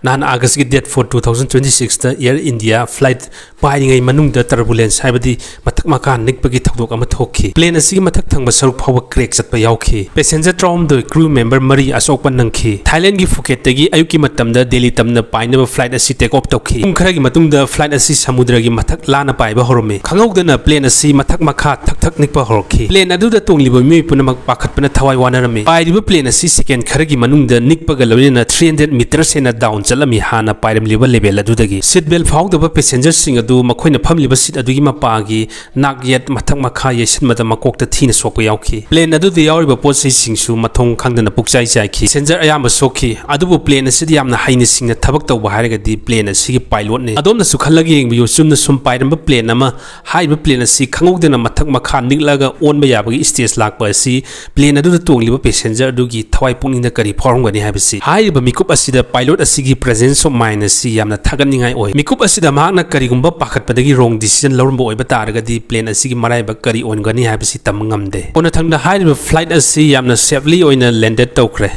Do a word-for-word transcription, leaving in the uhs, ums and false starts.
ꯅꯍꯥꯟ August ꯀꯤ date four, two thousand twenty six ꯇ Air India flight ꯄꯥꯏꯔꯤꯉꯩ ꯃꯅꯨꯡꯗ turbulence, ꯍꯥꯏꯕꯗꯤ ꯃꯊꯛ ꯃꯈꯥ ꯅꯤꯛꯄꯒꯤ ꯊꯧꯗꯣꯛ ꯑꯃ ꯊꯣꯛꯈꯤ꯫ Plane ꯑꯁꯤꯒꯤ ꯃꯊꯛ ꯊꯪꯕ ꯁꯔꯨꯛ ꯐꯥꯎꯕ crack ꯆꯠꯄ ꯌꯥꯎꯈꯤ꯫ Passenger ꯇꯔꯥꯍꯨꯝꯗꯣꯏ, crew member ꯃꯔꯤ ꯑꯁꯣꯛꯄ ꯅꯪꯈꯤ꯫ Thailand ꯒꯤ Phuket ꯇꯒꯤ ꯑꯌꯨꯛꯀꯤ ꯃꯇꯝꯗ ꯗꯦꯜꯂꯤ ꯇꯝꯅ ꯄꯥꯏꯅꯕ flight ꯑꯁꯤ take off ꯇꯧꯈꯤ꯫ ꯄꯨꯡ ꯈꯔꯒꯤ ꯃꯇꯨꯡꯗ flight ꯑꯁꯤ ꯁꯃꯨꯗ꯭ꯔꯒꯤ ꯃꯊꯛ ꯂꯥꯟꯅ ꯄꯥꯏꯕ ꯍꯧꯔꯝꯃꯤ꯫ ꯈꯪꯍꯧꯗꯅ plane ꯑꯁꯤ ꯃꯊꯛ ꯃꯈꯥ ꯊꯛ ꯊꯛ ꯅꯤꯛꯄ ꯍꯧꯔꯛꯈꯤ꯫ Plane ꯑꯗꯨꯗ ꯇꯣꯡꯂꯤꯕ ꯃꯤꯑꯣꯏ ꯄꯨꯝꯅꯃꯛ ꯄꯥꯈꯠꯄꯅ ꯊꯋꯥꯏ ꯋꯥꯅꯔꯝꯃꯤ꯫ ꯄꯥꯏꯔꯤꯕ plane ꯑꯁꯤ second ꯈꯔꯒꯤ ꯃꯅꯨꯡꯗ ꯅꯤꯛꯄꯒ ꯂꯣꯏꯅꯅ three hundred meters ꯍꯦꯟꯅ down ꯆꯠꯂꯝꯃꯤ, ꯍꯥꯟꯅ ꯄꯥꯏꯔꯝꯂꯤꯕ level ꯑꯗꯨꯗꯒꯤ꯫ Seat belt ꯐꯥꯎꯗꯕ passenger ꯁꯤꯡ ꯑꯗꯨ ꯃꯈꯣꯏꯅ ꯐꯝꯂꯤꯕ seat ꯑꯗꯨꯒꯤ ꯃꯄꯥꯒꯤ ꯅꯥꯛ ꯌꯦꯠ ꯃꯊꯛ ꯃꯈꯥ ꯌꯩꯁꯟꯕꯗ ꯃꯀꯣꯛꯇ ꯊꯤꯅ ꯁꯣꯛꯄ ꯌꯥꯎꯈꯤ꯫ Plane ꯑꯗꯨꯗ ꯌꯥꯎꯔꯤꯕ ꯄꯣꯠ ꯆꯩꯁꯤꯡꯁꯨ ꯃꯊꯣꯡ ꯈꯪꯗꯅ ꯄꯨꯛꯆꯥꯏ ꯆꯥꯏꯈꯤ꯫ Passenger ꯑꯌꯥꯝꯕ ꯁꯣꯛꯈꯤ, ꯑꯗꯨꯕꯨ plane ꯑꯁꯤꯗ ꯌꯥꯝꯅ ꯍꯩꯅ ꯁꯤꯡꯅ ꯊꯕꯛ ꯇꯧꯕ ꯍꯥꯏꯔꯒꯗꯤ plane ꯑꯁꯤꯒꯤ pilot ꯅꯤ꯫ ꯑꯗꯣꯝꯅꯁꯨ ꯈꯜꯂꯒ ꯌꯦꯡꯕꯤꯌꯨ, ꯆꯨꯝꯅ ꯁꯨꯝ ꯄꯥꯏꯔꯝꯕ plane ꯑꯃ, ꯍꯥꯏꯔꯤꯕ plane ꯑꯁꯤ ꯈꯪꯍꯧꯗꯅ ꯃꯊꯛ ꯃꯈꯥ ꯅꯤꯛꯂꯒ ꯑꯣꯟꯕ ꯌꯥꯕꯒꯤ stage ꯂꯥꯛꯄ ꯑꯁꯤ plane ꯑꯗꯨꯗ ꯇꯣꯡꯂꯤꯕ passenger ꯑꯗꯨꯒꯤ ꯊꯋꯥꯏ ꯄꯨꯛꯅꯤꯡꯗ ꯀꯔꯤ ꯐꯥꯎꯔꯝꯒꯅꯤ ꯍꯥꯏꯕꯁꯤ꯫ ꯍꯥꯏꯔꯤꯕ ꯃꯤꯀꯨꯞ ꯑꯁꯤꯗ pilot ꯑꯁꯤꯒꯤ presence of mind ꯑꯁꯤ ꯌꯥꯝꯅ ꯊꯥꯒꯠꯅꯤꯡꯉꯥꯏ ꯑꯣꯏ꯫ ꯃꯤꯀꯨꯞ ꯑꯁꯤꯗ ꯃꯍꯥꯛꯅ ꯀꯔꯤꯒꯨꯝꯕ ꯄꯥꯈꯠꯄꯗꯒꯤ wrong decision ꯂꯧꯔꯝꯕ ꯑꯣꯏꯕ ꯇꯥꯔꯒꯗꯤ plane ꯑꯁꯤꯒꯤ ꯃꯔꯥꯏꯕꯛ ꯀꯔꯤ ꯑꯣꯏꯒꯅꯤ ꯍꯥꯏꯕꯁꯤ ꯇꯝꯕ ꯉꯝꯗꯦ꯫ ꯀꯣꯟꯅꯊꯪꯗ ꯍꯥꯏꯔꯤꯕ flight ꯑꯁꯤ ꯌꯥꯝꯅ safely ꯑꯣꯏꯅ landed ꯇꯧꯈ꯭ꯔꯦ꯫